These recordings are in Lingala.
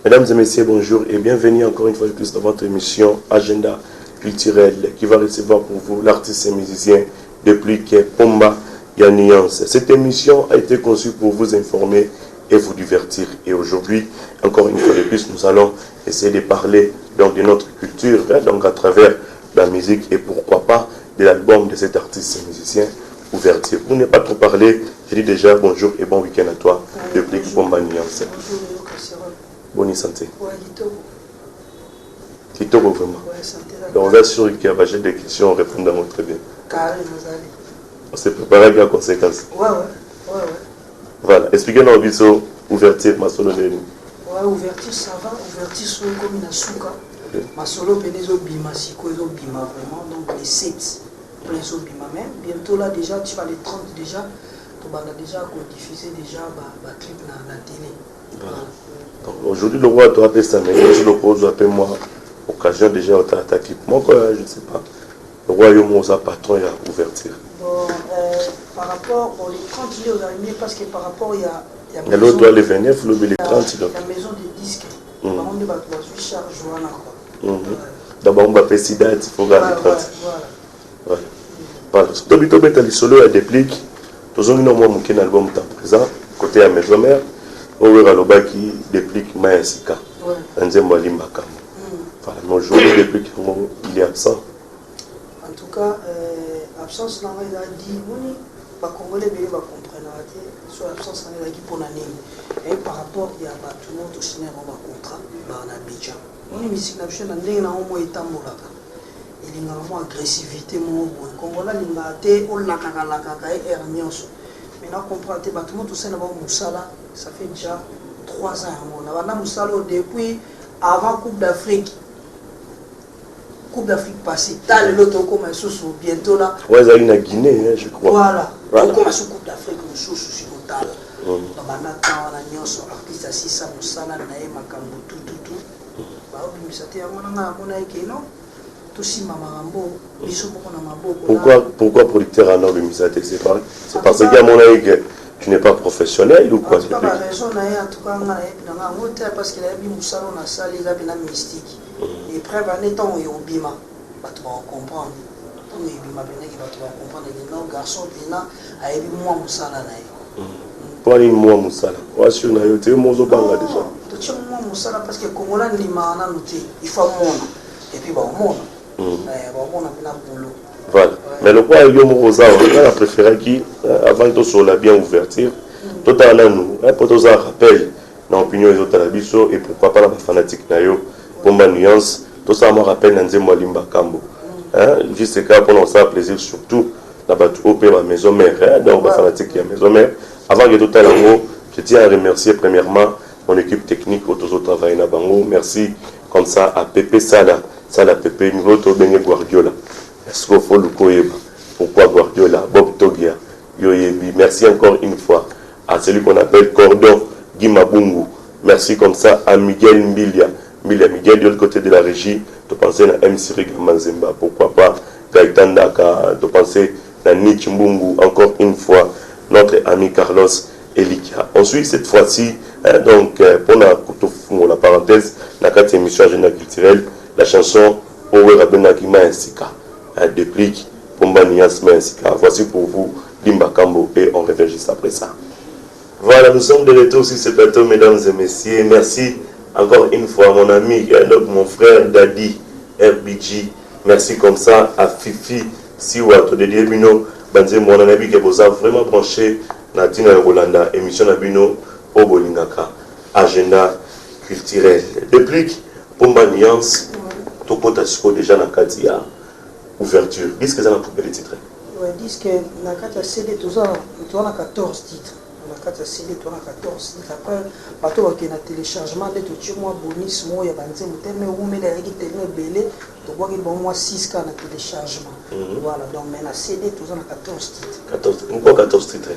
Mesdames et messieurs, bonjour et bienvenue encore une fois de plus dans votre émission Agenda culturel qui va recevoir pour vous l'artiste et musicien Deplick Pomba ya Nuance. Cette émission a été conçue pour vous informer et vous divertir. Et aujourd'hui, encore une fois de plus, nous allons essayer de parler donc de notre culture, hein, donc à travers la musique et pourquoi pas de l'album de cet artiste et musicien Ouverture. Pour ne pas trop parler, je dis déjà bonjour et bon week-end à toi, Deplick Pomba Nuance. Bonjour, Casserole. Bonne santé. Ouais, kitoko. Kitoko vraiment. Ouais, santé. Donc on est sûr qu'il y a des questions, on répond très bien. Carré, Mozali. On s'est préparé avec la conséquence. Ouais. Voilà. Expliquez-nous biso ouverture masolo nini. Ouais, ouverture, ça va. Ouverture, so comme na suka. Masolo pene ezobima sikoyo, ezobima vraiment. Donc les 7 plein ezobima, mais bientôt là déjà, tu vas les 30 déjà, tobanda déjà kodiffuser déjà baclip na télé. Voilà. Donc aujourd'hui, le roi doit appeler ça, mais le roi doit appeler moi occasion déjà au ta clip. Moi, quoi, je ne sais pas. Le roi yo mo patron ya ouverture. Bon, par rapport, bon, les 30 il est mieux parce que par rapport il y a Il y a l'autre doit les 29, l'autre les 30 donc. La maison de disques. Bango nde bato bazwi charge wana quoi. D'abord on va faire date, il faut garder 30. Voilà. Voilà. Voilà. Tobi tobeta lisolo ya Deplick, tozongi na mwa moke na album Temps présent, côté ya maison mère, oyo alobaki Deplick ma ya sika. Na nzembo alimbaka. Voilà, mais aujourd'hui Deplick yango il est absent. En tout cas, absence na ngai eza di moni Bakongolais ebele bacomprenaka te so absence na ngai ezalaki mpona nini. Et par rapport ya bato mo tosina yango bacontrat baa na Abidjan, moni musique na biso na ndenge nango mo etambolaka, elingaka mwa agressivité moko boye. Congolais alingaka te olakaka-lakaka ye aire nyonso. Mais na comprendre te, bato mo tosala bango mosala, ça fait déjà 3 ans yango na banda mosala oyo depuis avant Coupe d'Afrique, Coupe d'Afrique passée. Ta lelo tokóma lisusu bientôt là. Ouais, ezalaki na Guinée, hein, je crois. Voilà. Voilà. Tokóma su Coupe d'Afrique mosusu sikotala. Babanda temps wana nyonso, artiste asisa mosala na ye, makambo tututu baobimisa te. Yango na ngai namona eke no tosimba makambo biso moko na maboko. Pourquoi producteur en obimisa te? C'est parce qu'il y a mon avis que tu n'es pas professionnel ou quoi? En tout cas, baraison na ye, en tout cas nga nayebi na nga yango te, parce que nayebi mosala oyo nasali eza mpena mystique. Épreuve ane ntango ebima, bato bakocomprendre. Ntango ebima mpenaki, bato bakocomprendre ke no garçon mpena ayebi mwa mosala na ye. Mpo nini mwa mosala wasur na yo te, yo mozobanga déjà? Totie mwa mosala parce que Kongola ndimaka nanu te, il faut amona et puis baomona, baomona mpena boulot. Voilà. Mais lokola yo moko oza wana, nga na préféraki avant tosolola bien ouverture, totala nanu mpo toza rappel na opinion ezotala biso et pourquoi pas na bafanatique na yo Pomba Nuance, tosala mwa rappel na nzembo alimba kambo, juste kaka mpona kosala plaisir surtout na bato oyo mpe ba maison mère, hein, donc bafanatique ya maison mère. Avant ke totala yango, je tiens à remercier premièrement mon équipe technique oyo tozotravaille na bango. Merci comme ça à Pepe Sala Sala, Pepe niveau tobenge Guardiola. Est-ce qu'il faut luka oyeba pourquoi Guardiola? Bob Togia yoyebi. Merci encore une fois à celui qu'on appelle Cordon Guy Mabungu. Merci comme ça à Miguel Mbilia Mbilia Miguel de l'autre côté de la régie. Topense na MC Riga Manzemba, pourquoi pas Gaëtan Daka, topense na Nietzsche Mbungu, encore une fois notre ami Carlos Elikia. Ensuite, cette fois-ci, hein, donc pour la parenthèse, la quatrième émission Agenda culturel, la chanson oyo abengaki Ma ya sika, Deplick Pomba Nuance, Ma ya sika. Voici pour vous Limba Kambo et on revient juste après ça. Voilà, nous sommes de retour sur ce plateau, mesdames et messieurs. Merci encore une fois à mon ami, donc mon frère Dadi RBG. Merci comme ça à Fifi Siwa, todédié bino banzembo wana. Nayebi ke boza vraiment branché na ntina ya kolanda émission na bino oyo bolingaka, Agenda culturel. Deplick Pomba Nuance, tokota sikoyo déjà na kati ya ouverture. Disque eza na combien de titres? Ouais, disque na kati ya CD toza na 14 titres. Na kati ya CD toza na 14 titres. Après, bato bakende na téléchargement nde totie mwa bonus moko ya banzembo teme ewumeli, ayaki tellement ebele, tobwaki bango mwa 6 kaka na téléchargement. Voilà, donc mais na CD toza na 14 titres. 14. Pourquoi 14 titres?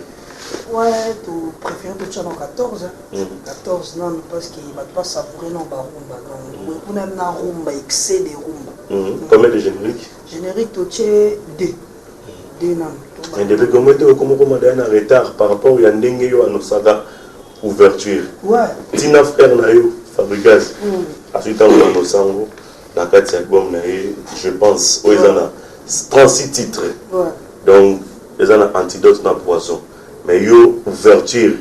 Ouais, to préféré totia na 14, hein. 14 nanu parce que bato basavoure na barumba, donc kuna na rumba, excès de rumba. Combien de génériques? Générique totie 2, 2 nanu. Mais depuis combien de temps okoma daya na retard par rapport ya ndenge yo anosaka ouverture? Tina frère na yo Fabrigas. Rodriguez azwi ntango na losango na kati ya album na ye, je pense oyo eza na 36 titres. Donc eza na antidote na poison. Mais yo ouverture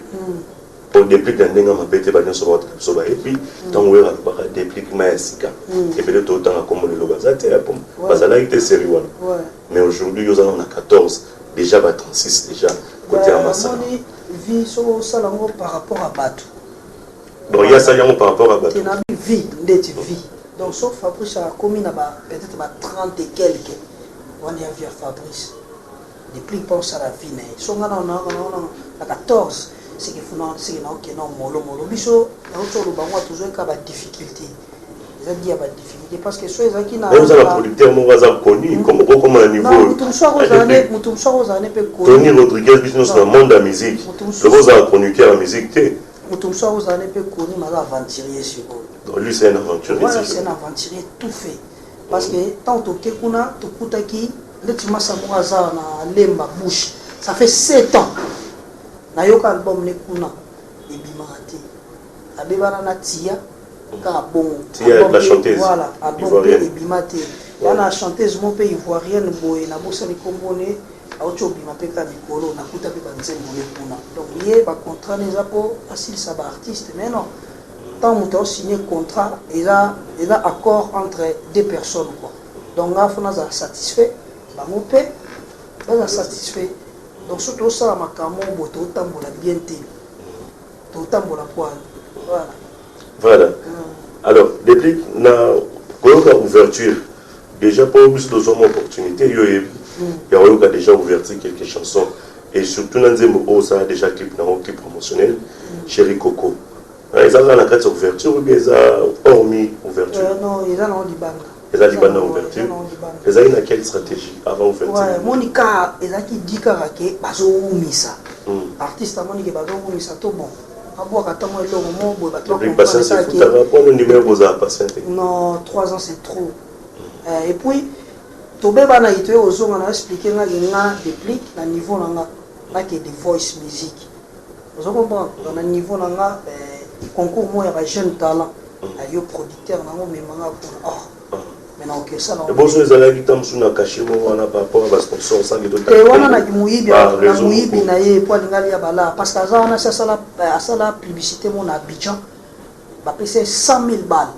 po Déplique na ndenge ya mabe te, banyonso baotala biso bayebi ntango oyo alobaka Déplique ma ya sika, ebele totanga kombo lelo baza te, po bazalaki te série wana. Mais aujourd'hui yo oza na 14 déjà, ba 36 déjà côté ya masala. Omoni vie, soki osala yango par rapport à bato. Donc ye asali yango par rapport à bato. Te, na vie ndeti vie. Donc so Fabrice akomi na ba peut-être ba 30 et quelque wana ya vie ya Fabrice, Déplique mpa osala vie na ye. So nga na 14, seke funa seke na okende molo molo. Biso nauti oloba ngo, tozwaki badifficulté, eza di ya badifficulté, parce que so ezalaki na Oza na producteur moko aza connu comme okokoma na niveau. Moto mosusu akozala ne, moto mosusu akozala ne mpe. Tony Rodriguez, biso nyonso na monde ya musique. Moto mosusu- Lobo ozala chroniqueur ya musique te. Moto mosusu akozala ne mpe connu, mais aza aventurier sikoyo. Donc lui, c'est un aventurier. Voilà, c'est un aventurier tout fait, parce que tant toke kuna, tokutaki ndeti masa moko aza na Lemba Bouche, ça fait 7 ans nayoka album ne kuna ebimaka te, abebana na Tia kaka bongo. Tia, Album la chanteuse voilà, album mpe ivoirienne. Ebima te. Ya na chanteuse mo mpe ivoirienne boye, nabosani kombo ne, auti obima mpe kaka mikolo, nakuta mpe banzembo ne kuna. Donc ye bacontrat ne eza mpo asilisa baartiste, mais non, tant moto aosigné contrat, eza accord entre deux personnes quoi. Donc nga fo nazala satisfait, bango mpe baza satisfait. Donc so tosala makambo boye, totambola bien te, totambola poane, voilà. Voilà. Alors Déplique, na koyoka ouverture déjà, mpo biso tozwama opportunité, yo oyebi ya koyoka déjà ouverture, quelques chansons, et surtout na nzembo oyo osala déjà clip nango, clip promotionnel, Chéri Coco. Eza kaka na kati ya ouverture ou bien eza hormis ouverture? Non, eza nango libanda. Eza libanda. Eza ouverture nango libanda. Ezali na quelle stratégie avant ouverture? Ouais, moni ka ezalaki di kaka ke bazowumisa. Artiste amoni ke bazowumisa to bon, abwaka ntango eloko mo boye, bato Déplique, patience bacomprendre ke efutaka mpona ndima yo kozala patient te. Non, 3 ans, c'est trop. Et puis tobebana ye, toye kozonga na expliquer nga ke nga Déplique, na niveau na nga, nakende Voice Musique, ozo comprendre? Donc na niveau na nga, concours moko ya bajeune talent, ayo producteur nango memanga kuna. Oh, mais na okesala. Eboso ezalaki ta mosusu na cachet moko wana par rapport à basponsor sangi. Te, wana na moyibi, na moyibi na ye po alinga alia bala, parce que aza wana si asala publicité mo na Abidjan, bapesa ye 100 000 balles.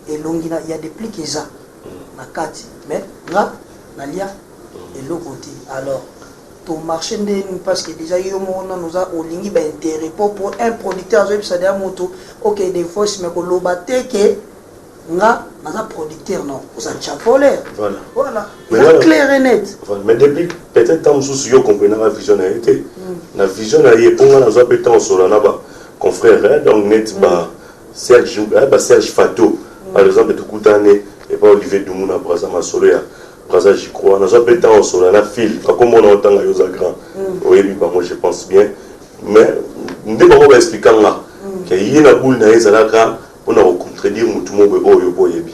Elongi ya Déplique eza na kati, mais nga nalia eloko te. Alors tomarché ndeni, parce que déjà yo moko nano oza olingi baintérêt po un producteur azoyebisa deya moto ok de voice, mais koloba te ke nga naza producteur, non, oza tia voleur. Voilà. Voilà. Mais eza clair et net. Voilà. Mais depuis peut-être ntango mosusu yo comprenaka vision na ye te, na vision na ye, mpo nga nazwa mpe ntango osola na baconfrère, hein, donc net ba Serge, hein, ba Serge Fato par exemple, tokutane epa Olivier Dumu na Braza, masolo ya Braza, j'y crois, nazwa mpe ntango osola na fil bakomona otanga, yo oza grand, oyebi bango, je pense bien. Mais nde bango baexplika nga ke ye na boule na ye ezalaka mpona kocontredire motu moko boye oyo po oyebi.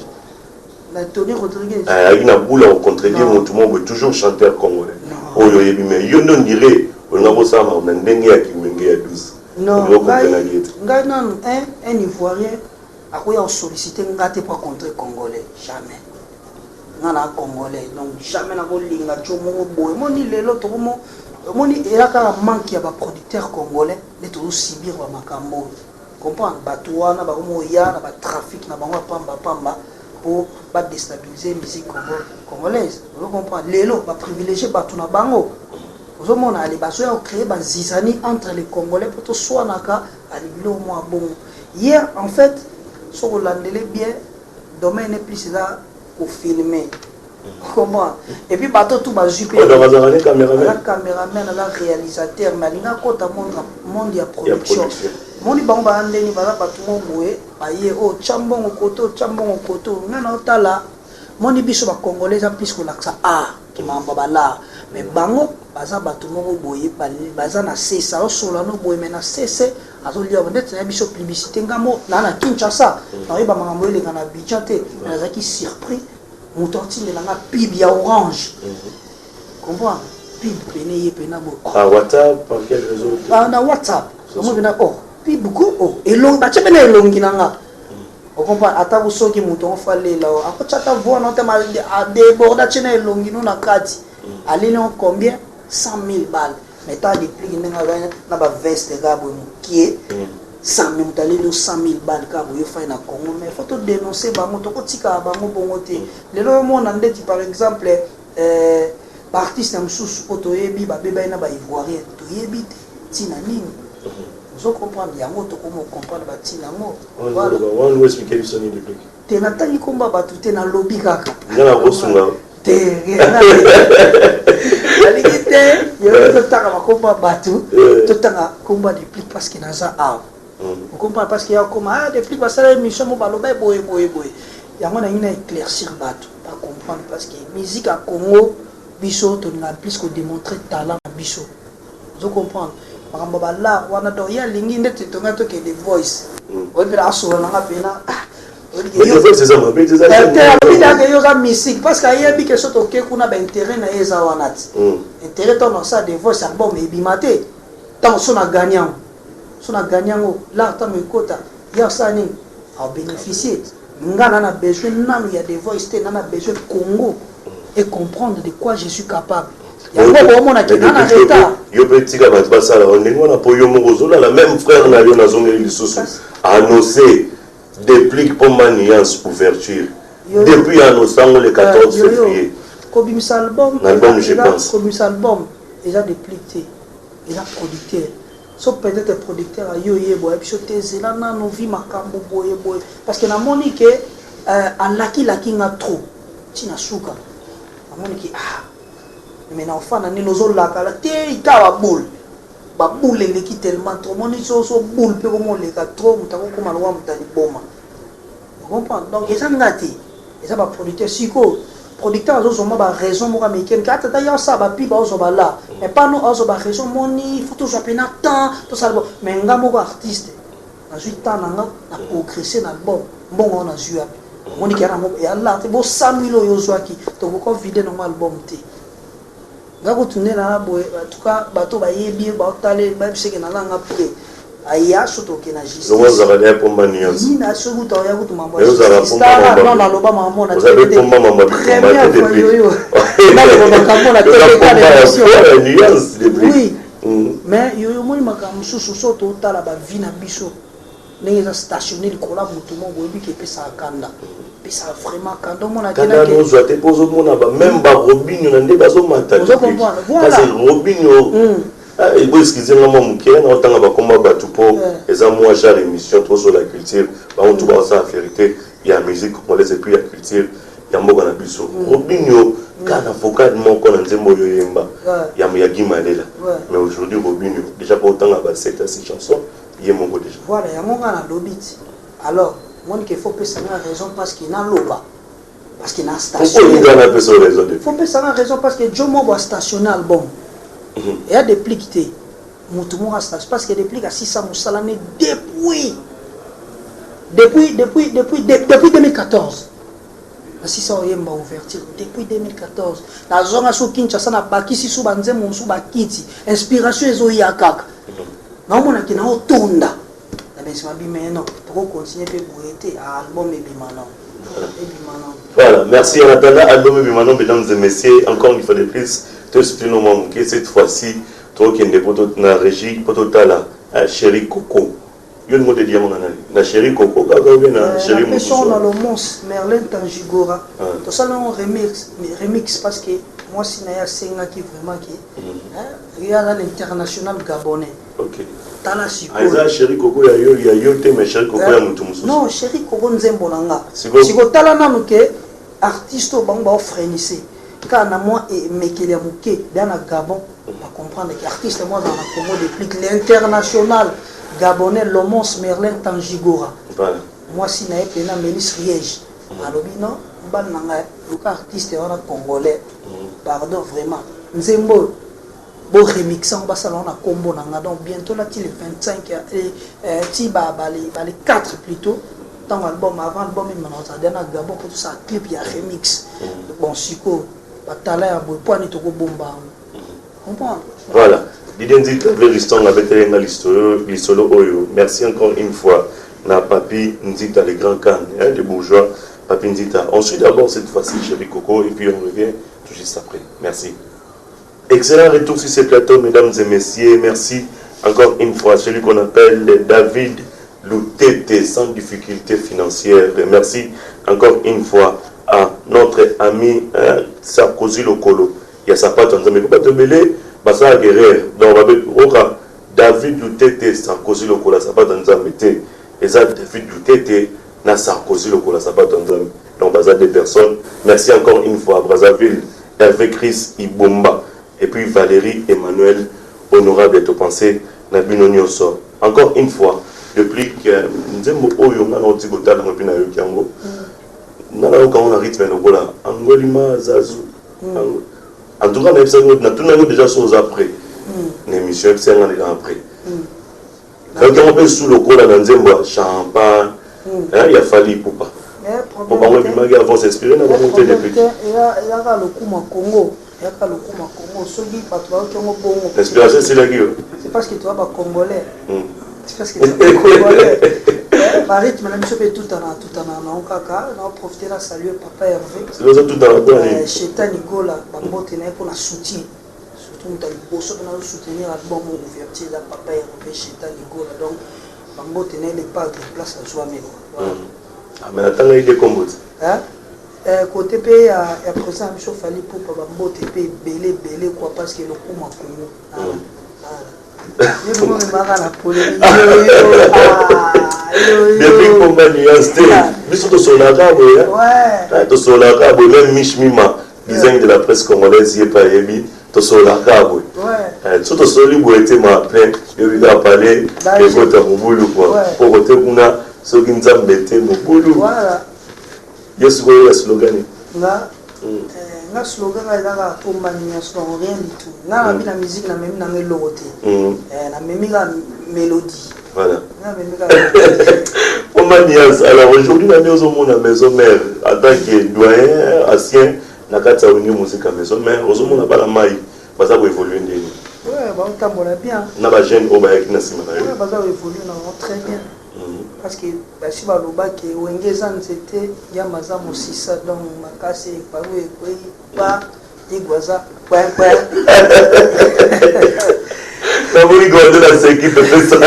Na Tony Rodriguez. Ayaki na boule ya kocontredire Non. motu moko boye, toujours chanteur congolais Non. oyo oyebi. Mais yo nde ondire olinga kosala makambo na ndenge ya kiwenge ya 12. Non. Olinga okomprenaki ete Ngai nanu un Ivoirien akoya kosollicite nga te po contre Congolais, jamais. Nga na Congolais, donc jamais nakolinga tio moko boye. Moni lelo tokomo, omoni eza kaka manque ya baproducteur congolais nde tozosibir bamakambo oyo, comprendre? Bato wana bakomi oya na batrafic na bango ya pamba pamba mpo badestabilize musique congolaise, ozo comprendre? Lelo baprivilégie bato na bango, ozomona ale bazoya kocréer bazizanie entre les Congolais mpo toswanaka ale biloko mwa bongo. Hier en fait, soki olandele bien, domaine plus eza kofilme, comprendre? Et puis bato tu bazwi mpe. Oyo donc azalaka ne caméraman? Aza caméraman, aza réalisateur, mais alingi akota monde ya production. Production. Moni bango baza ndeni, baza bato mo boye, baye oyo tya mbongo koto, tya mbongo koto. Ngai na otala, moni biso bacongolais eza plus kolakisa art, kimamba balart, mais bango baza bato moko boye, baza na sese, azosola no boye, mais na sese azolia ndeti na biso publicité. Nga mo naa na Kinshasa, naoyeba makambo eleka na Abidjan te, mais nazalaki surpris, moto atindelanga pub ya Orange, comprendre? Pub pene ye pena boye. Oh. Ah, WhatsApp, par quel réseau? Ah, na WhatsApp yango mpena, oh, pub ko, oh, elongi batie pena elongi na nga. Ocomprendre? Ata soki moto yango falela o akotya ata voix na otema, adéborde, atie na elongi no na kati, aleli yango combien? 100 000 balles. Mais ta Déplique, ndenge aza na baveste kaka boye mokie, 100 000, moto aleli yo 100 000 balles kaka boye, ofai na Congo. Mais faut todénonce bango, tokotikaka bango bongo te. Lelo omona ndeti par exemple baartiste ya mosusu oyo toyebi babebaki na baivoirien, toyebi te ntina nini. Ozo comprendre yango, tokoma comprendre batina yango. Voilà. Wana oexplike biso nini, Déplique? Te, natangi komba bato te, nalobi kaka. Nga na kosunga. Te, nalingi te yo totanga bakomba bato. Totanga komba Déplique parce que naza awa. Ocomprendre? Parce que ya koma, ah, Déplique basala émission mo baloba boye boye boye, yango nalingi na éclaircir bato bacomprendre, parce que musique ya Congo, biso tolinga plus kodémontrer talent na biso. Ozo comprendre makambo balar wana? Donc ye alingi ndeti tonga tokende Voice, oyebela asola nanga mpena. Voice eza mabe te, eza te. Alobi dake yo oza mystique, parce que ayebi ke so toke kuna, baintérêt na ye eza wana ti. Intérêt, ntango nasala The Voice, album ebima te. Ntango so na gagné yango, so na gagné yango lar, ntango ekota, ye asala nini? Abénéficie. Nga na besoin nanu ya The Voice te, na besoin Congo et comprendre de quoi je suis capable. Yango bomonaki na na retard. Yo mpe tika bato basala yo ndenge wana, mpo yo moko ozolala même frère na yo. Nazongeli lisusu annonce Déplique Pomba Nuance ouverture. Depuis annonce yango le 14 février. Kobimisa album. Album, je pense. Kobimisa album eza Déplique te, eza producteur. So peut-être producteur ayo oyeba oyebi biso te, ezela nano vi makambo boye boye, parce que namoni ke alakilaki nga trop ntina suka. Namoni ke, ah, mais na ofanda ndenge ozolakala te, ika baboule baboule eleki tellement trop. Omoni, so so boule mpe koma oleka trop, moto akokoma lokwa moto ya liboma. Comprendre? Donc eza nga te, eza baproducteur. Sikoyo producteur azozwa mwa baraison moko américaine ke atata ya osala bapi, baozwa bala, mais pano azwa baraison moni, faut tozwa mpena temps tosala bo. Mais nga moko artiste nazwi temps na nga na progresse na album. Mbongo wana nazwi wapi? Omoni ke yango ya te, bo 100 000 oyo ozwaki, tokoka vide nango album te. Nga kutu nde na boye. En tout cas, bato bayebi, baotale, bayebiseke nalanga prêt aya so toke na justice. Ozalaka ya Pomba Nuance. Nina soki kuta oya kutu mambo. Mais ozalaka Pomba Mamba. Non, naloba mambo na Oza mpe Pomba Mamba bitumba te depuis. Yoyo, naloba makambo na teleka na émission. Nuance depuis. Oui, mais yoyo, omoni makambo mosusu, so totala bavie na biso ndenge eza stationné likolo ya motu moko, boyebi ke epesaka kanda, epesaka vraiment kanda. Omona. Kanda ozwa te, mpo ozomona même baRobinho na nde bazomata. Ozo comprendre? Voilà. Robinho, ebo excuse nga mwa moke na otanga bakoma bato, mpo eza mwa genre émission tozola culture, bango tu baosala vérité ya musique congolaise et puis ya culture ya mboka na biso. Robinho kaka na vocal moko na nzembo oyo oyemba ya Guy Malela, mais aujourd'hui Robinho déjà mpo otanga ba 7 à 6 chansons ye moko déjà. Voilà, yango nga nalobi ti. Alors moni ke faut pesa nga raison, parce que naloba, parce que na Pourquoi olinga napesa raison de? Faut pesa nga raison parce que jo moko astationne album eya Déplique te, motu moko astation, parce que Déplique asisa mosala ne depuis 2014. Nasisa oyemba ouverture depuis 2014. Nazonga so Kinshasa, nabakisi so banzembo mosusu, bakiti inspiration ezoya kaka, naomonaki naotonda na besima bime. Non, tokocontinue mpe boye te. Album ebima, non, ebima, non. Voilà, merci. En attendant, album ebima, non, mesdames et messieurs, encore une fois de plus, tosutino mwa moke cette fois-ci, tokende po na régie po totala Chéri Coco. Yo ningo te diango na nani? Na Chéri Coco kaka ou bien na Chéri mosusu? Na Lomos Merlin Tangigora. Tosala yango remix, remix, parce que mwasi na ye asengaki vraiment ke ye aza l'international gabonais. Tala. Sikoyo eza Chéri Coco ya yo te, mais Chéri Coco ya motu mosusu. Non, Chéri Coco nzembo na nga. Sikoyo tala nanu ke artiste oyo bango baofrenise kaka na mwa emekeli ya moke deya na Gabon, bacomprendre ke artiste mo azala na Congo, Déplique l'international gabonais Lomos Merlin Tangigora. Mwasi na ye mpena Melis Riege alobi: non, mobali na ngai, luka artiste wana congolais, pardon, vraiment, nzembo oyo boremix yango, basala yango na nkombo na nga. Donc bientôt là, ti le 25, ti bale 4 plutôt, ntango album, avant album emana, ozala na Gabon mpo tosala clip ya remix. Bon, sikoyo batala ya boye, po ani tokobomba yango, comprendre? Voilà, Didier Nzita, Veriston abeteli nga lisolo oyo. Merci encore une fois. Na Papi Nzita, le grand Khan, hein, le bourgeois Papi Nzita. On suit d'abord cette fois-ci Chéri Coco et puis on revient tout juste après. Merci. Excellent retour sur ce plateau, mesdames et messieurs. Merci encore une fois celui qu'on appelle David Lutete, sans difficulté financière. Merci encore une fois à notre ami, hein, Sarkozy Lokolo. Il y a sa patte en Nzambe. Bato ebele basala guerre. Donc babe David Lutete, Sarkozy Lokolo, sapato Nzambe te. Eza David Lutete na Sarkozy Lokolo, sapato Nzambe. Donc baza deux personnes. Merci encore une fois à Brazzaville, Hervé Chris Ibomba et puis Valérie Emmanuel, honorable topensé na bino nyonso. Encore une fois, depuis que nzembo oyo nga nauti kotala ngo mpe nayoki yango, nga nayoka yango na rythme lokola Angolima Zazu. En tout cas, nayebisaki, natunaki déjà so oza prêt na émission, yebisa nga nde prêt. Nayoki yango mpe su lokola na nzembo ya Champagne ya Fally Ipupa, po bango ebimaki avant, s'inspiré na bango te depuis. Eyaka lokuma Congo, eyaka lokuma Congo. Soki bato bayoki yango bongo, inspiration esilaki yo. C'est parce que toza bacongolais, c'est parce que toza bacongolais. Barythme na biso mpe tutana tutana nango kaka. Naoprofite na salue papa Hervé. Ozotutana mpona nini? Shetani Gola, bambote na ye mpona soutien, surtout moto ya liboso mpe nazosoutenir album ouverture eza papa Hervé Shetani Gola. Donc bambote na ye, le padre, place azwami. Ah, mais natangaki de kombo te. Côté mpe ya président na biso Fally Ipupa, bambote mpe ebele ebele quoi, parce que lokuma Congo memaka na polémique. Depuis Pomba Nuance te, biso tosololaka boye, tosololaka boye. Même Mich Mima, design de la presse congolaise, ye mpe ayebi tosololaka boye. So tosololi boye te, ma plein yobi kaka pale ekota mobulu quoi, po kote kuna soki Nzambe te, mobulu. Ye sikoyo ya slogan? Nga slogan nga eza kaka Pomba nyonso, donc rien du tout. Nga nabi na musique, namemi nanga eloko te, namemi kaka mélodie. Voilà. Nga namemi kaka. Pomba Nias, alors aujourd'hui nani ozomona maison mère en tant que doyen ancien na kati ya Wenge Musica Maison Mère? Ozomona bana mai baza koévolue ndeni? Ouais, baotambola bien. Na bajeune oyo bayaki na nsima na yo? Ouais, baza koévolue nango très bien, parce que basi balobaki Wenge eza nzete, yama aza mosisa, donc makasi eparu ekwei pa igwe aza kwenkwe. Namoni gonde na seki pepesala.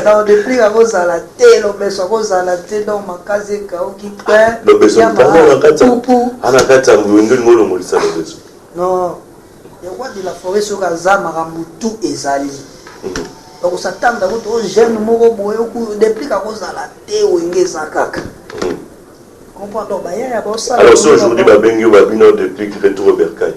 Donc depuis akozala te, lobeso akozala te, donc makasi ekauki kwe. Lobeso pupu. Ana kati ya Wenge, olingi olongolisa lobeso? Non, le roi de la forêt, soki aza, makambo tu ezali. Bakosatanda kutu o jeune moko boye depuis akozala te, Wenge eza kaka. Comprendre? Donc bayaya baosala. Alors si aujourd'hui babengi yo, babino depuis retour au bercail?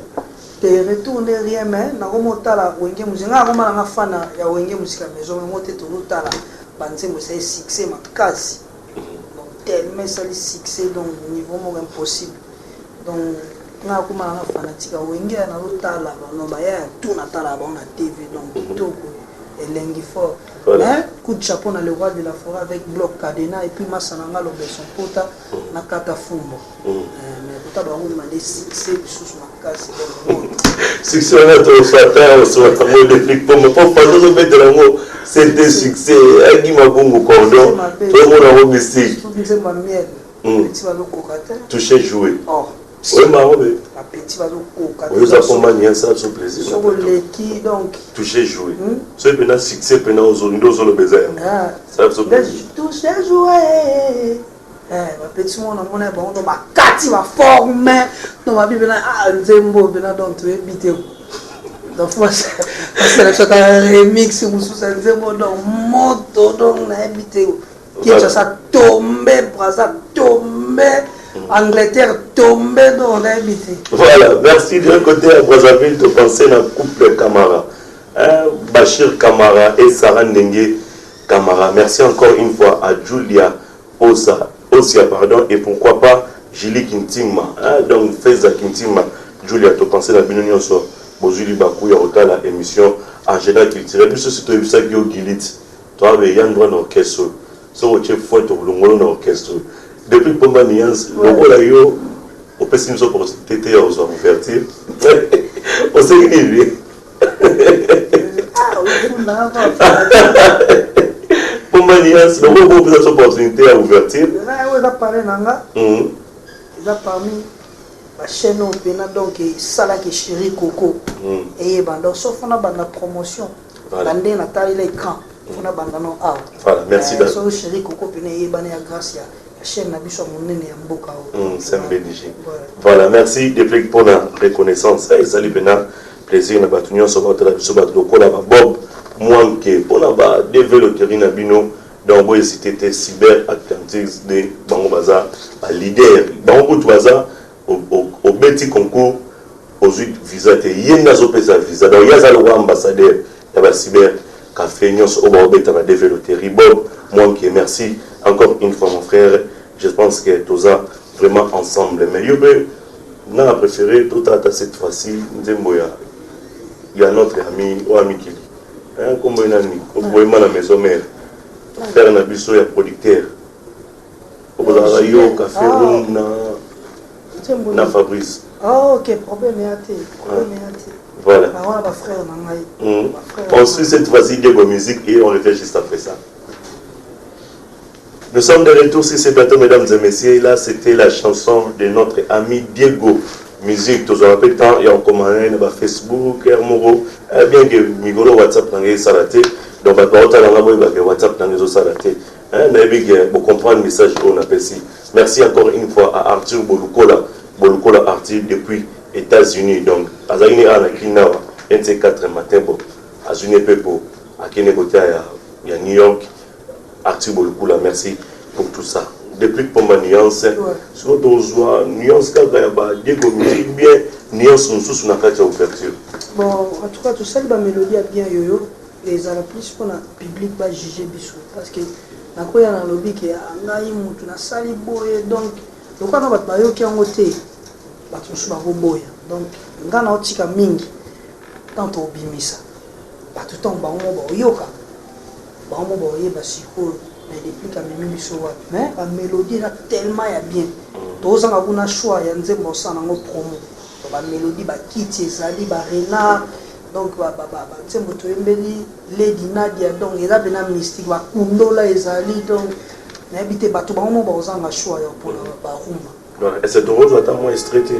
Te, retour nde rien, mais nakomotala Wenge Musica. Nga nakoma nanga fan ya Wenge Musica Maison, yango te. Tozotala banzembo esali succès makasi, donc tellement esali succès, donc niveau moko impossible. Donc nga akoma nanga fanatique ya Wenge. Nazotala bano bayaya tu, natala bango na TV, donc kitoko, elengi fort. Mais coup de chapeau na le roi de la forêt avec bloc cadena et puis masa na nga lobeso mpota na kata fumbo. Mais kota bango mande succès lisusu makasi, donc Succès wana tofata osomaka ngo depuis Pomba, po fata ozobetela yango, c'était succès ayaki mabungu cordon, tozomona yango mystique. Nzembo ya miel, bapeti bazokoka te. Touché joué. Oyemba yango be. Bapeti bazokoka. Oyo oza Pomba Niance, biso plaisir. Soki oleki, donc Touché joué, soki mpena succès mpena nde ozoloba eza yango, sala biso plaisir. Touché joué, bapeti moko namona bango, donc bakati baforme, donc babi mpena nzembo mpena, donc toyebi te. Donc faut basala biso ata remix mosusu ya nzembo, donc moto, donc nayebi te. Kinshasa tombe, Braza tombe, Angleterre tombe, donc nayebi te. Voilà, merci. D'un côté à Brazzaville, tu pensais na couple Camara, hein, Bachir Camara et Sarah Ndengue Camara. Merci encore une fois à Julia Osa, Osia, pardon, et pourquoi pas Julie Kintima, hein, donc Feza Kintima, Julia, tu pensais na bino nyonso bozwi libaku ya kotala émission Agenda culturel. Biso si toyebisaki yo gilit toabe ya ndwa na orchestre oyo, soki otie foin tokolongolo na orchestre oyo. Depuis Pomba Nuance, lokola yo opesi biso opportunité te ya kozwa ouverture, osengi nini? Ah, ofundaka. Pomba Nuance, donc on a opportunité à ouverture. Oyo eza parrain na nga. Eza parmi bachaîne oyo mpena, donc esalaki Chéri Coco eyeba. Donc so fona banda promotion na ndenge natalela écran, fona banda no awa. Voilà, merci. So Chéri Coco mpena eyebana ya grâce ya chaîne na biso ya monene ya mboka oyo. CMBDG. Voilà, merci Deplick mpona reconnaissance. Ezali mpena plaisir na bato nyonso baotala biso, bato lokola babob mwanke mpona ba DV loterie na bino. Donc bohésite te, Cyber Atlantique de bango baza baleader. Bango kutu baza obeti concours, ozwi visa te, ye nde azopesa visa. Donc ye aza lokola ambassadeur ya bacyber café nyonso oyo baobeta na DV loterie. Bob Mwanke, merci encore une fois, mon frère. Je pense que toza vraiment ensemble. Mais yo mpe nga na préféré totata cette fois-ci nzembo ya notre ami oyo amikili, nkombo ye nani, boyema na Maison Mère, frère na biso ya producteur okozalaka yo Café Room na Fabrice. Ah, ok, problème ya te, problème ya te. Voilà. Wana bafrère na ngai. On suit cette fois-ci Diego Musique et on le fait juste après ça. Nous sommes de retour sur ce plateau, mesdames et messieurs. Là, c'était la chanson de notre ami Diego Musique. Tous on appelle temps et on commande na Facebook, Hermoro, bien que Migolo WhatsApp na ngai esala te. Donc bato baotala nga boyeba ke WhatsApp na ngai ezosala te. Nayebi ke bocomprendre message oyo napesi. Merci encore une fois à Arthur Bolukola, Bolukola Arthur depuis États-Unis. Donc azalaki ne awa na Kinawa NC4 matin, bon, azwi ne mpe po akende kote ya New York. Arthur Bolukula, merci pour tout ça. Depuis Pomba Nuance, soki tozwa nuance kaka ya baDiego Musique, bien nuance mosusu na kati ya ouverture. Bon, en tout cas tosali bamélodie ya bien yoyo, ezala plus mpona public bajuge biso, parce que nakoya nalobi ke ngai mutu nasali boye. Donc lokola na bato bayoki yango te, bato mosusu bakoboya. Donc ngai naotika mingi ntango tobimisa bato, ntango bango baoyoka, bango baoyeba sikoyo. Mais Deplick amemi biso wapi? Mais bamélodie eza tellement ya bien, tozanga kuna choix ya nzembo osala nango promo. Bamélodie, bakiti ezali barenard, donc banzembo toyembeli Lady Nadia, donc eza mpena mystique. Bakundola ezali, donc nayebi te, bato bango mo bakozanga choix ya mpona barumba. Ese tokozwa ata mwa extrait te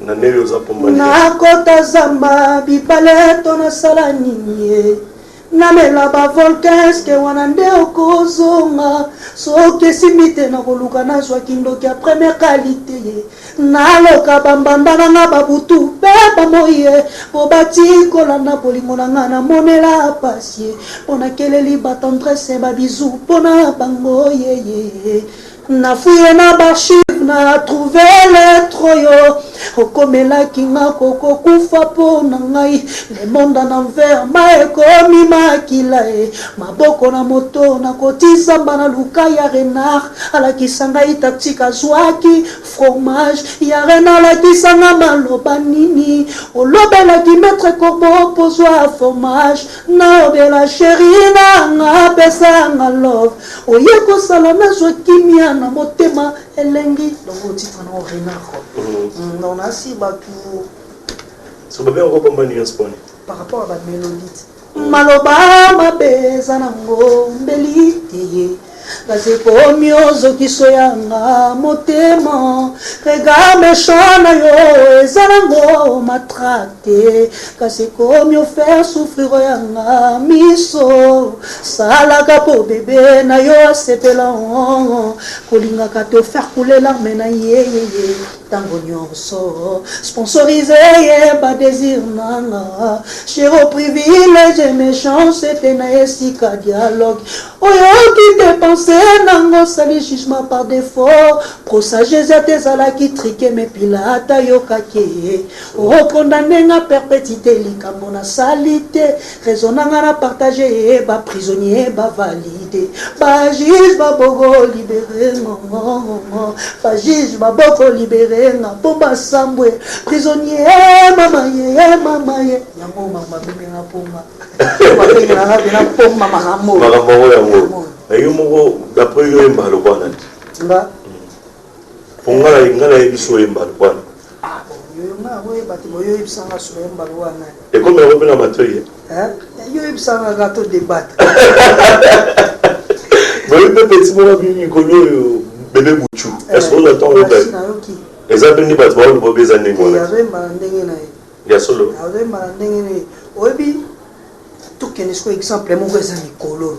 na ndenge oza Pomba? Nakota zamba bibale to nasala nini ye, namela bavolcan, eske wana nde okozonga? Soki esimbi te, nakoluka nazwa kindoki ya première qualité ye, naloka bambanda na nga babutu mpe bamoye, po bati kolanda bolingo na nga. Namonela pasi ye mpo nakeleli batendresse, babizu mpo na bango yeye. Nafuye na baarchive, na trouve lettre oyo okomelaki nga, kokokufa mpo na ngai. Le monde en envers, ma ekomi makila e maboko na moto. Nakotizamba na luka ya renard, alakisa ngai tactique, azwaki fromage ya renard. Alakisa nga maloba nini olobelaki maître corbeau pozwa fromage. Naobela chéri na nga, apesanga love, oye kosala nazwa kimia na motema elengi. Donc otitre nango renard quoi. Donc nasi bato. So babengaka Pomba Nuance pone? Par rapport à bamélodie te, maloba mabe eza nango mbeli te ye, kasi ekomi ozokiso yanga motema. Regard méchant na yo eza nango matraque te, kasi ekomi ofaire souffrir yanga miso. Salaka po bebe na yo asepela, kolingaka te ofaire couler larme na ye ye ntango nyonso. Sponsorise ye badésir nanga, chéri, privilège méchance ete na esika dialogue oyoki dépense nango, osali jugement par défaut. Procès Jésus ate ezalaki truqué, mais Pilate ayokaki ye, okondamner nga perpétuité. Likambo nasali te, raison nanga na partage ye, baprisonnier bavalide, bajuge baboko libere ngongongongo, bajuge baboko libere nga mpo basambwe prisonnier. Mama ye, mama ye, yango mama babengenga Pomba, babengelanga mpena Pomba makambo. Makambo yango yango yo moko, d'après yo, oyemba lokwa nani? Nga? Po nga nayebi so oyemba lokwana. Ah bon, yo nga oyeba te, boyo oyebisanga so oyemba lokwana. Ekomi yango mpe na matoi. Yo oyebisanga kaka to débattre. Boyebi mpe petit moko abimi mikolo oyo, bebe Buchu, est ce que ozwa ntango oyoka? Nayoki. Eza mpe nde bato baoloba obe eza ndenge wana. Azoyemba na ndenge na ye. Ya solo. Azoyemba na ndenge na ye. Oyebi, tokende sikoyo, exemple moko eza mikolo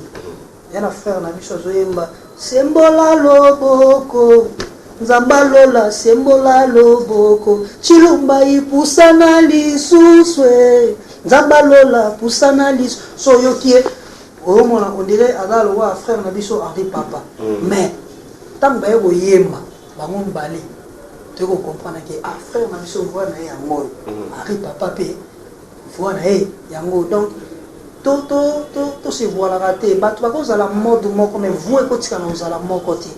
ya na frère na biso azoyemba "Sembola loboko, Nzambe alola, sembola loboko, Chilumba ipusana lisusu e, Nzambe alola pusana lisusu." So oyoki ye, oyomona on dirait aza lokola frère na biso Henri Papa. Mais ntango baye koyemba bango mibale, toye kocomprendre ke ah, frère na biso, voix na ye yango oyo. Henri Papa mpe voix na ye yango. Donc tosevoilaka te. Bato bakozala mode moko, mais voix ekotikana kozala moko te.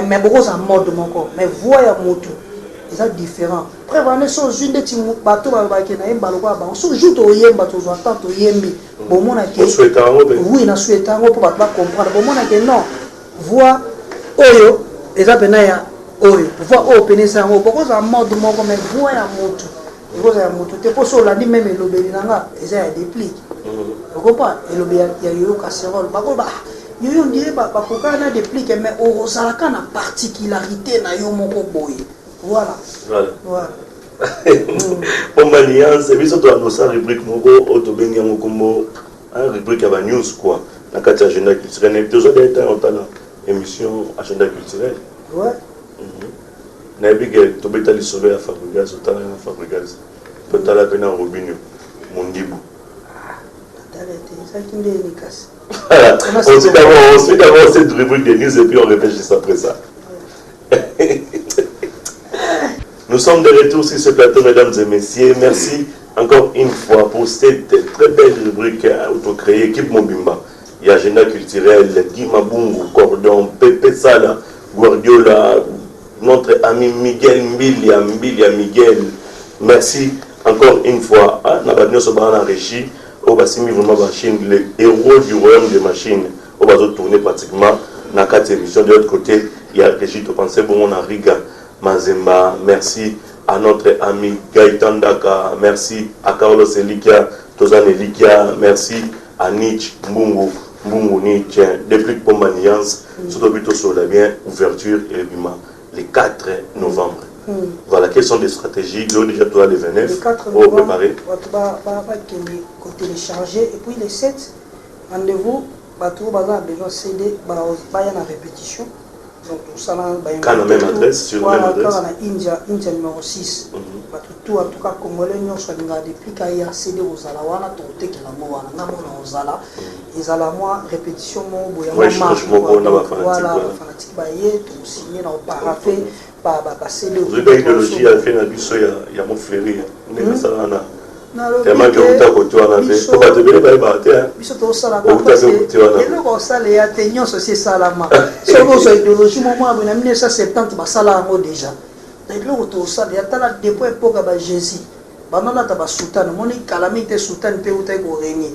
Mais bokozala mode moko, mais voix ya motu eza différent. Preuve wana, so ozwi ndeti bato balobaki nayemba lokola bango, so jour toyemba, tozwa temps, toyembi, bomona ke Osouhaita yango mpe? Oui, nasouhaita yango mpo bato bacomprendre, bomona ke non, voix oyo eza pena ya oyo, voix oyo pene eza yango. Bokozala mode moko, mais voix ya motu ekozala ya motu te. Mpo so olandi même elobeli na nga, eza ya Déplique, okopa elobi ya Yoyo Casserole, bakoloba: "Ah, Yoyo ndire bakokaka na Déplique." Mais ozalaka na particularité na yo moko boye, voilà. Voilà. Voilà. Pomba Nuance, biso toannosa rubrique moko oyo tobengi yango kombo rubrique ya banews quoi, na kati ya agenda culturel. Nayebi tozwa deya ntango otala émission agenda culturel. Ouais. Nayebi ke tobeta lisolo ya Fabrigas, otala na Fabrigas, totala mpe na Robinio Mondibu. Natala te, ezalaki ndeni kasi? On suit d'abord cette rubrique de news et puis on revient juste après ça. Nous sommes de retour sur ce plateau, mesdames et messieurs. Merci encore une fois pour cette très belle rubrique auto-créée, équipe mobimba. Il y a agenda culturel, Guy Mabungu, Cordon, Pepe Sala, Guardiola, notre ami Miguel Mbilia, Mbilia Miguel. Merci encore une fois. Ah, na nyonso baa na régie, oyo basimbi vraiment machine, le héros du royaume des machines, oyo bazotourner pratiquement na kati émission. De l'autre côté, il y a régie, topensé bongo na Riga Mazemba. Merci à notre ami Gaëtan Daka. Merci à Carlos Elikia, Tozan Elikia. Merci à Nietzsche Mbungu, Mbungu Nietzsche. Depuis Pomba Nuance, surtout plutôt sur la bien ouverture et bima le 4 novembre. Voilà, quelles sont les stratégies? Déjà, toi, le 29, Le 4 pour novembre, préparer. Bato bakende kotélécharger et puis le 7, rendez-vous. Bato oyo baza na besoin CD, baya na répétition. Donc tosala Kaka na même adresse, sur la même adresse. Kaka na India, India numéro 6. Bato tout, en tout cas congolais nyonso alingaka depuis kaya CD, kozala wana, tokotekela yango wana. Nga mona ozala, ezala mwa répétition moko boye ya Ouais, mwa marque, échange moko quoi. na Donc, bafanatique, voilà, voilà. bafanatique baye, tokosigne na oparaphe bacd. Ozwi ba idéologie ya fe na biso ya Mofleri, ndenge asalaka na Nalobi tellement ke te, outa kote wana mpe po bato ebele bayebaka te, hein. Biso tosalaka Outa mpe kote wana. Eloko osala ya te, nyonso esi esalama. Soki ozwa idéologie mo mwana boye na 1970, basala yango déjà. Eloko tosala ya, tala depuis époque ya baJésus, banolata basoutane. Omoni kala mingi te, soutane mpe eutaki korégner.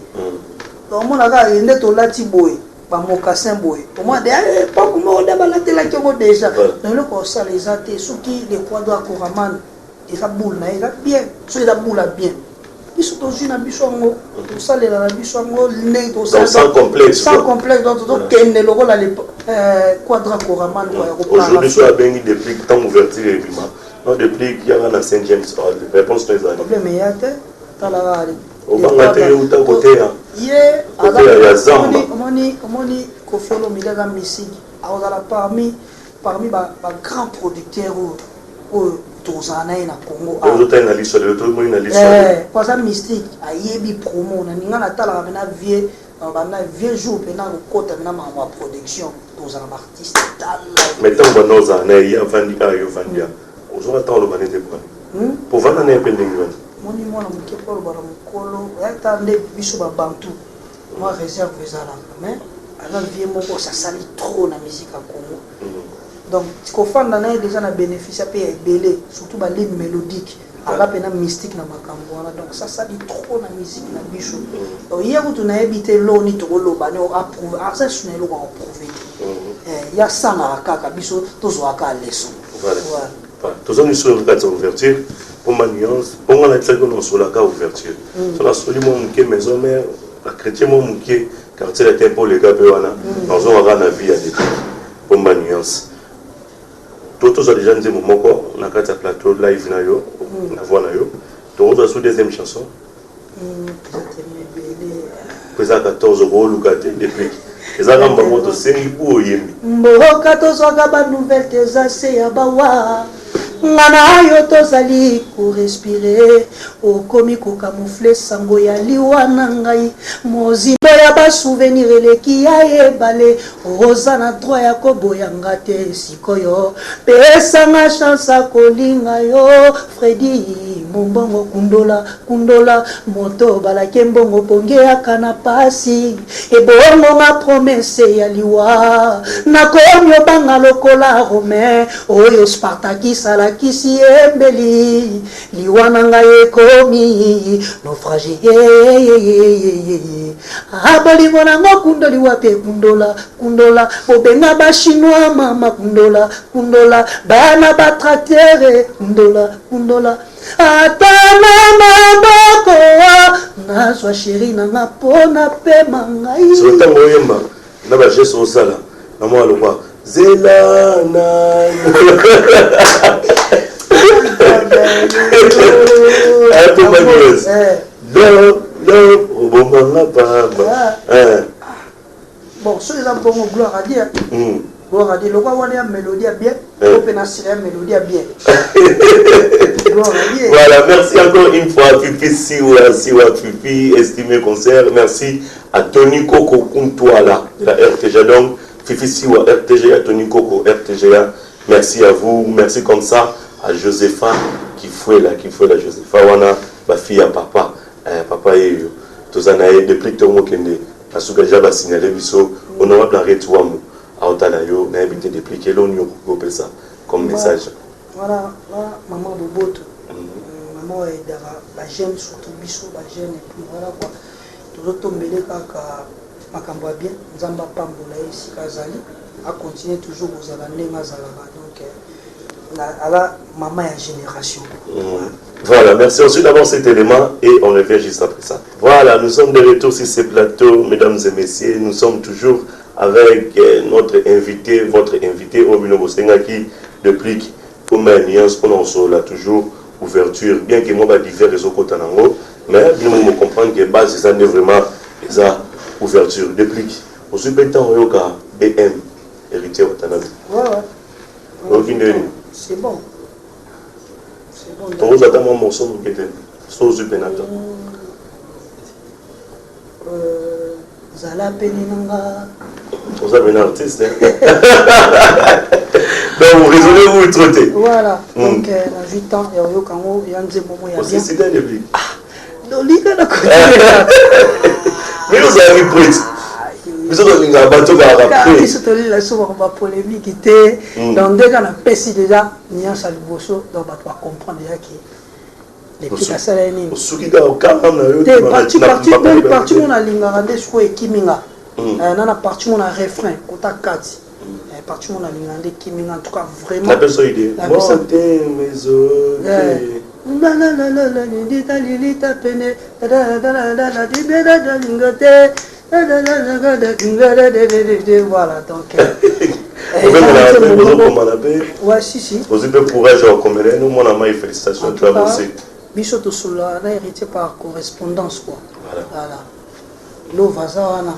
Donc omona kaka nde tolati boye bamocassin boye, omona de époque moko nde balatelaki yango déjà. Donc eloko osala eza te. Soki le quadra Coraman eza boule na ye, eza bien. Soki eza boule ya bien, biso tozwi na biso yango, tosalela na biso yango ndenge. Donc, sans complexe, Sans quoi. complexe. Donc tozokende lokola le quadra Coraman, quoi, ya Aujourd'hui, so kopara. Abengi depuis ntango ouverture ebima, non, depuis yaka na Saint James Hall, réponse no ezali? Problème eya te, talaka. Obanga te, euta koteya. Ye Koteya ya zamba. Omoni Koffi Olomide aza mystique, akozala parmi bagrand producteur oyo tozala na ye na Congo awa. Ozotali na liso lelo, tomoni na liso. Po aza mystique, ayebi promo na ninga. Natalaka mpena vie banda vieux jour mpena kokota mpena makambo ya production, tozala baartiste, tala. Mais ntango banda ozala na ye, ye avandi awa, yo ovandi awa, ozwaka ntango oloba nete bwani po vanda na ye mpe ndenge wana? Moni mwana moke mpo aloba na mokolo ata nde biso babantu, mwa réserve ezalaka. Mais aza vieux moko asasali trop na musique ya Congo. Donc kofanda na ye déjà na bénéfice mpe ya ebele, surtout baligne mélodique. Aza mpena mystique na makambo wana. Donc sasali trop na musique na biso. Donc ye kutu nayebi te loni tokoloba ne approuve, aza su na eloko ya koprouver te. Ye asalaka kaka, biso tozwaka leçon. Voilà. Tozongi so kati ya ouverture. Mpomba Nuance, mponga natiaki nasolaka ouverture, so nasoli mwa moke maison mère, bachrétien mwa moke. Quartier Latin mpo oleka mpe wana, nazongaka na vie ya Déplick Pomba Nuance. To tozwa déjà nzembo moko na kati ya plateau live na yo, na voix na yo. Tokozwa su deuxième chanson? Eza tellement ebele. Po eza 14, okoluka te. Déplick, eza kaka bango tosengi po oyembi. Mboka tozwaka banouvelle te, eza se ya bawa. Nga na yo tozali korespirer, okomi kocamoufler sango ya liwa na ngai. Mozindo ya basouvenir eleki ya ebale. Oza na droit ya koboyanga te. Sikoyo pesanga chance akolinga yo. Fredi Mombongo, kundola kundola moto balaki mbongo, pongeaka na pasi. Ebongo nga promesse ya liwa, nakomi obanga lokola Romain oyo Spartakis alakisi embeli. Liwa na ngai ekomi naufrage. Bolingo nango kundoli wapi? Kundola kundola, bobenga Bachinois mama. Kundola kundola, bana batracteur. Kundola kundola, ata na maboko nazwa chéri nanga mpo na pema ngai. So ntango oyemba na bageste osala na mwa lokwa zela na Pomba Nuance, love love, obomanga pamba. Bon, soki eza bongo, gloire à Dieu, gloire à Dieu. Lokwa wana ya mélodie ya bien, o mpe na sila ya mélodie ya bien, gloire à Dieu. Voilà, merci encore une fois, Fifi Siwa, Siwa Fifi, estimé concert. Merci à Tony Koko Kuntwala de la RTGA. Donc, Fifi Siwa, RTGA, Tony Koko, RTGA. Merci à vous. Merci comme ça à Josepha Kifuela, Kifuela Josepha wana, ma fille à papa. Papa yeyo. Tozana ye depuis Tongo Kende. Asuka déjà ba signaler biso honorable Henriette Wamu. Aotala yo, na yebi te depuis quel on yo kopesa comme message. Voilà, là, maman Boboto. Maman aidaka bajeune, surtout biso bajeune. Et puis voilà quoi, tozotombele kaka makambo ya bien. Nzambe apambola ye esika azali, acontinue toujours kozala ndenge azalaka. Donc ala mama ya génération. Voilà, merci. On suit d'abord cet élément et on revient juste après ça. Voilà, nous sommes de retour sur ce plateau, mesdames et messieurs. Nous sommes toujours avec notre invité, votre invité, Obino Bosengaki, Déplick Pomba Nuance, pour nous là toujours ouverture. Bien que moi, bah, divers réseaux côté nango, mais nous nous comprendre que base, c'est vraiment ça, ouverture. Déplick, on suit maintenant Yoka BM, héritier Watanabe. Ouais. Ok, ndeni. C'est bon. C'est bon. Tokozwa ata mwa morceau moke te so ozwi mpe na temps? Zala pene na nga. Oza pene artiste, hein? Donc vous raisonnez, vous trop te. Voilà. Donc nazwi temps ya oyoka yango ya nzembo mo ya bien. Osisida depuis. Nolinga na Mais ozalaki prête, biso tolingaka bato kaka prêt. Biso tolela so bako bapolémique te. Donc ndenge napesi déjà nuance ya liboso, donc bato bacomprendre déjà ke Déplick asala ye nini. Osuki kaka okanga na yo. Te, partie mo nalingaka nde sikoyo ekimi nga. Na partie mo na refrain kota kati, partie mo nalingaka nde ekimi nga. En tout cas, vraiment. Napesa idée. Motema ezoki. Lilita lilita pene linga te. Voilà, donc Ozokomana mpe. Ouais, si si. Ozwi mpe courage ya kokomela ye. Nomona mai, félicitation, tu as bossé. Biso tosolola na héritier par correspondance quoi. Voilà, lova aza wana.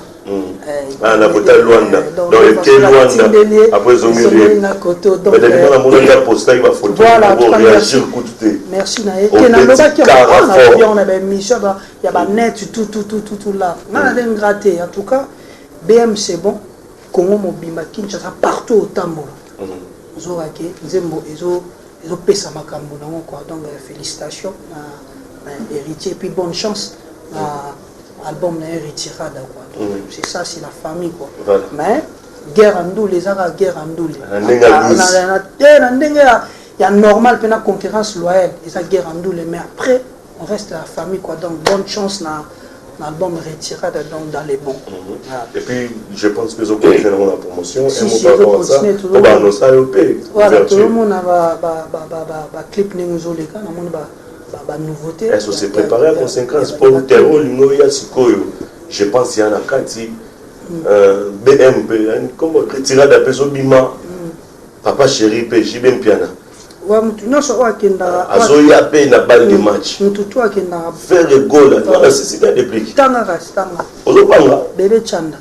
Ah, na kota Lwanda, donc eke Lwanda, après ezongi. Na koto. Namonaki apostaki bafoto, réagir kutu te. Merci na ye te. Nalobaki yango na baémission ya banet, tout tout tout tout tout là. Nga na nde nga te. En tout cas, BM, c'est bon. Congo mobimba, Kinshasa, partout otambola, ozoka ke nzembo ezopesa makambo nango quoi. Donc félicitations na héritier, puis bonne chance na album na ye Retirada quoi. Donc c'est ça, c'est la famille quoi. Voilà. Mais guerre ya ndule ezaka guerre ya ndule. Na ndenge ya douce. Na ndenge ya normal mpe na concurrence loyale, eza guerre ya ndule, mais après on reste la famille quoi. Donc bonne chance na album Retirada, donc dans les bons. Voilà. Et puis je pense que ezocontinue nango na promotion. Si, si, ezocontinue toujours. Baanosa yo mpe. Voilà, tozomona baclip ndenge ezoleka, namoni banouveauté. Est-ce se préparer à conséquence po terreau olingo ya sikoyo, je pense ya na kati. BMP kombo retirade mpe ezobima, Papa Chéri mpe JB Mpiana. Wa mutu nyonso oyo akendaka azoya mpe na balle de match. Mutu to akendaka. Ferre Gola wana sisika déplique. Tanga kasi, tanga. Ozopanga. Bebe Chanda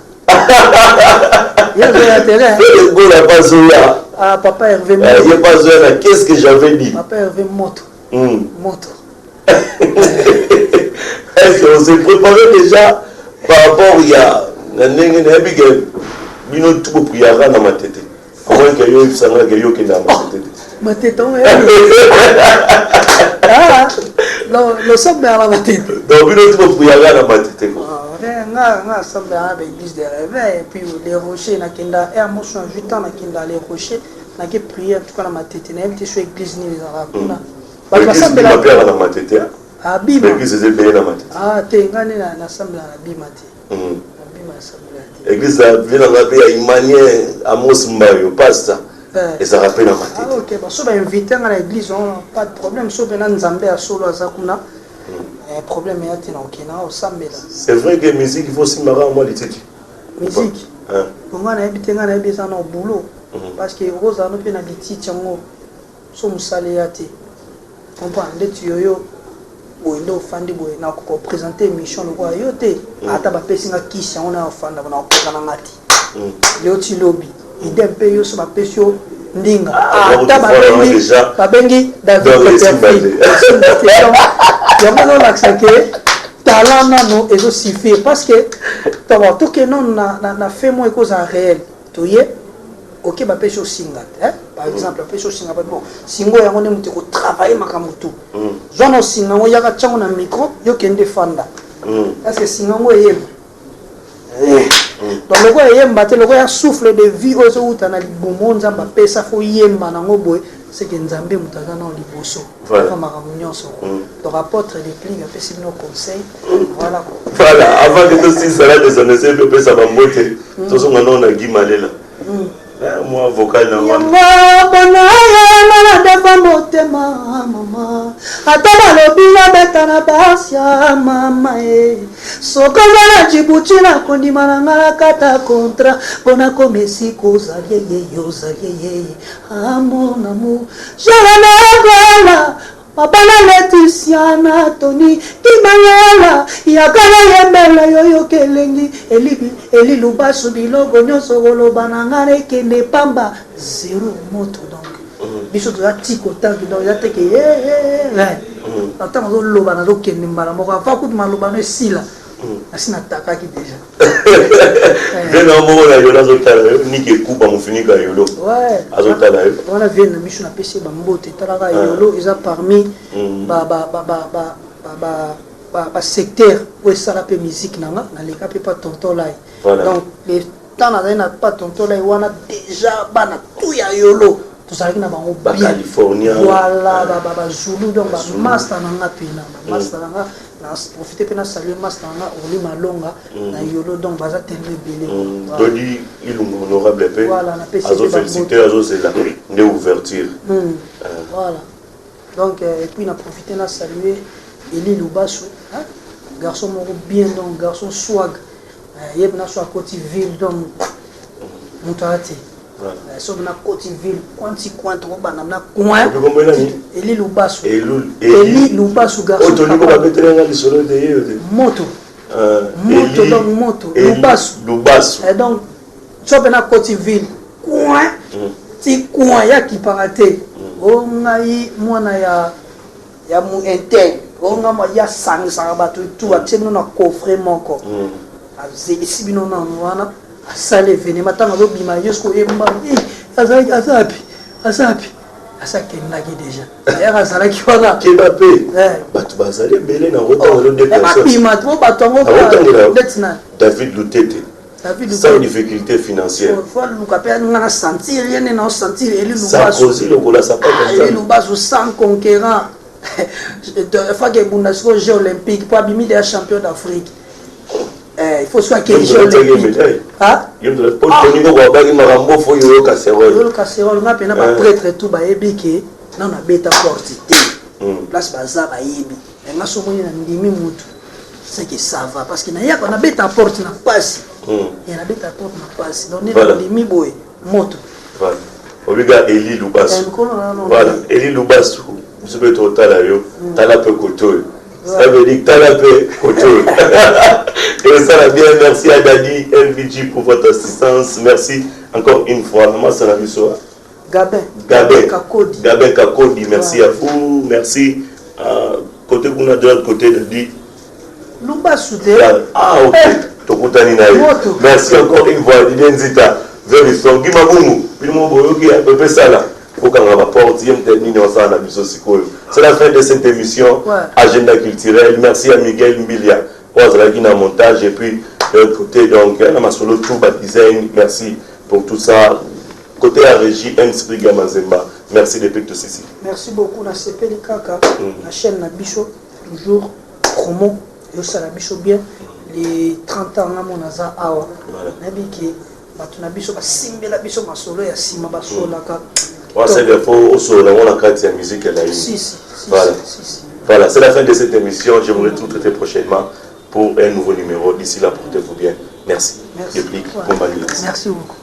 ye azoya tere. Ferre Gola mpe azoya. Ah, papa Hervé. Ye mpe azoya na "Qu'est-ce que j'avais dit". Papa Hervé, moto moto. Est-ce qu'on s'est préparé déjà par rapport ya na ndenge nayebi ke bino tu bopriaka na Matete, comment ke yo oyebisanga ke yo okende na Matete te? Matete ngo losambela na Matete. Donc bino tu bopriaka na Matete ko? Nga asambela na baéglise de réveil et puis les Rochers. Nakenda aire moso na 8 ans, nakenda les Rochers, nake prier. En tout cas na Matete nayebi te so église nini ezalaka kuna bato basambela. Bapriaka na Matete. Abima. Église eza ebele na Matete. Ah te, nga nde nasambela na Bima te. Na Bima nasambela te. Église vie nanga mpe ya Emmanuel Amos Mbayo, pasteur, ezalaka mpe na Matete. Ok, baso bainvite nga na église wana, pas de problème. So mpena Nzambe ya solo aza kuna, problème eya te, na okenda osambela. C'est vrai que musique, il faut simbaka mwa lititi. Musique bonga nayebi te, nga nayebi eza na boulot, parce que okozala no mpe na lititi yango so mosala eya te. Comprendre ndeti yoyo boye nde ofandi boye, nakoka koprésente émission lokola yo te. Ata bapesi nga kisi yango na ofanda, nakokoka na nga te. Leo ti lobi ide mpe yo so bapesi yo ndinga, ata babengi David Copperfield, yango ezolakisa ke talent nano ezosuffire, parce que toke nano na fait moko ekozala réel. Toye oke, bapesi yo singa te, par exemple bapesi yo singa, bon, singa oyo yango nde moto ekotravaille makambo tu. Zwa na osinga yango, yaka tiango na micro, yo kende fanda. Est ce que singa yango eyemba? Donc lokola eyemba te, lokola ya souffle de vie oyo ezowuta na libumu oyo Nzambe apesa, fo yemba nango boye, c'est que Nzambe moto aza nao liboso makambo nyonso. Donc apôtre Déplique apesi bino conseil, voilà. Voilà, avant que tosisala desonese mpe opesa bambote, tozonga nao na Guy Malela, mwa vocal na wana. Yango mpona yema na motema mama, ata balobi nabeta na basi ya mama e, soki oza na Jibuti, nakondima na nga nakata contrat mpona koma esika ozali ye, ozali ye amour amour jerenagola papa na Leticia na Toni Kimayala, yaka nayembela yo, yoka elengi elibi elilubasu biloko nyonso koloba na nga ekende pamba zero moto. Donc biso toza tiko tanki, donc eza teke ntango azoloba nazokende mbala moko, ava kutu maloba no esila, nasi natakaki déjà. Vie na moko na yolo azotala yo, Niki Ekuba mofinika yolo azotala yo. Wana vie na biso, napesi ye bambote. Etalaka yolo eza parmi basecteur oyo esala mpe musique na nga, naleka mpe pa Tonton Lai. Donc le temps nazali na pa Tonton Lai wana, déjà bana tu ya yolo tozalaki na bango bien, voilà, bazulu, donc bamaster na nga mpena, bamaster na nga, na profite mpe na salue master na nga Orli Malonga na yolo, donc baza tellement ebele. Todi Ilunga honorable mpe azofélicité, azozela nde ouverture. Voilà, donc et puis na profite na salue Eli Lubasu, garçon moko bien, donc garçon swag, yebi na so akoti ville, donc moto aya te soki nakoti ville coin ti coin, tokobanda na coin. Eli Lubasu, Eli Lubasu, garçon. Babetelenga lisolo te ye te. Moto moto, donc moto Lubasu. Lubasu. Donc so mpe nakoti ville coin ti coin, yakipaka te o ngai mwana ya mu interne o ngai ya sangisaka bato tu, atie bino na coffre moko, azelisi bino nanu wana, asala événement. Ntango azobima ye soki oyemba, azalaki aza api, aza api, asi akendaki déjà, ere azalaki wana. Keba mpe bato bazali ebele na rotangelo. Babima po bato yango ndeti nani? David Lutete. Sans difficulté financière. Faut luka mpe nga na sentir ye nde na sentir Eli. Sarkozy lokola sapato. Eli Lubasu sans conquérant, fake ebunda sikoyo jeu olympique po abimi deya champion d'Afrique. Il faut soit ke jeu olympique. Toningo abaki makambo fo yoyo casserole. Yoyo casserole, nga mpena baprêtre tout bayebi ke nano abeta porte te, place baza bayebi nga. So omoni na ndimi mutu, c'est que ça va, parce que nayaka nabeta porte na pasi. Ya nabeta porte na pasi, donc nde nabimi boye moto. Voilà, obiga Eli Lubasu. Voilà, Eli Lubasu, biso mpe totala yo. Tala mpe kote oyo, ça veut dire tala mpe kote oyo, et ça bien. Merci à Dadi LVG pour votre assistance. Merci encore une fois, maman Sala biso. Gabin. Gabin. Kakodi. Gabin Kakodi, merci à vous. Merci. Côté kuna, de l'autre côté, Dadi Lubasu te. Ah ok, tokutani na ye. Merci encore une fois, Didier Nzita, very strong. Gima Bungu bino mo boyoki pepe sala okanga baporte ye mte nini osala na biso sikoyo. C'est la fin de cette émission, Agenda culturel. Merci à Miguel Mbilia oyo azalaki na montage, et puis de l'autre côté, donc na masolo tout ba design. Merci pour tout ça. Côté ya régie, M Spriga Mazemba, merci depuis Tosisi. Merci beaucoup. Nasepeli kaka na chaîne na biso, toujours promo ezosala biso bien. Les 30 ans nga mo naza awa, nayebi ke bato na biso basimbela biso masolo ya nsima, basolaka. Waseke fo osolola ngo na kati ya musique ya si si si. Voilà. Si, si. Voilà, c'est la fin de cette émission. Je vous retrouve très, très prochainement pour un nouveau numéro. D'ici là, portez-vous bien. Merci. Merci. Déplique. Merci beaucoup.